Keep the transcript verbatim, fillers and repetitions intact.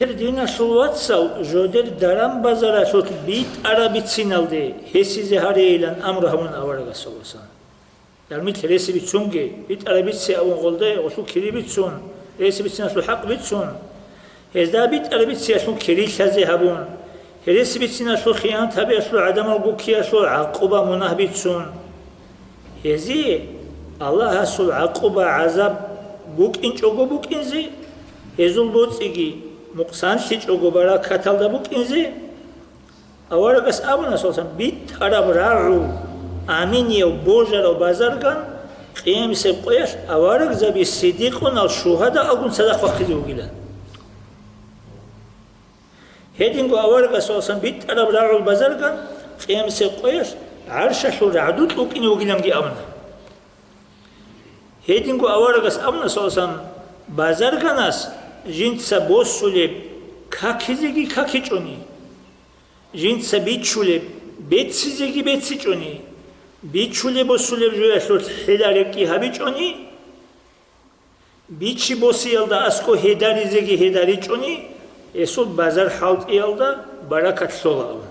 Гьел диналъул вацал жодер даран-базаралъулъ битӀараб бициналде гьесизе гьарейилан амру гьабун аварагас, саллаллагьу гӀалайгьи ва саллам. Дармил гьереси бицунги, битӀараб бице абун гъолда гъолъул кири бицун, гьереси бициналъул хӀакъ бицун, гьезда битӀараб бициялъул кирилъазе гьабун, гьереси бициналъул хиянат гьабиялъул гӀадамал гуккиялъул гӀакъуба-мунагь бицун. Гьезие Аллагьасул гӀакъуба-гӀазаб букӀинчӀого букӀинзе, гьезул боцӀиги мукъсанлъичӀого баракаталда букӀинзе, аварагас абуна, саллаллагьу гӀалайгьи ва саллам, битӀараб рагӀул аминияв божарав базарган къиямасеб къоялъ аварагзаби сиддикъунал шугьадаалгун цадахъ вахъизе вугилан. Гьединго аварагас, саллаллагьу гӀалайгьи ва саллам, битӀараб рагӀул базарган къиямасеб къоялъ гӀаршалъул рагӀдукь вукӀине вугиланги абуна. Гьединго аварагас абуна, саллаллагьу гӀалайгьи ва саллам, базарганас жинца босулеб какизеги какичӀони, жинца бичулеб беццизеги беццичӀони, бичулеб-босулеб жоялъулъ хӀила-рекӀкӀи гьабичӀони, бичи-босиялда аскӀо гьедаризеги гьедаричӀони, гьесул базар-хӀалтӀиялда баракат лъола абун.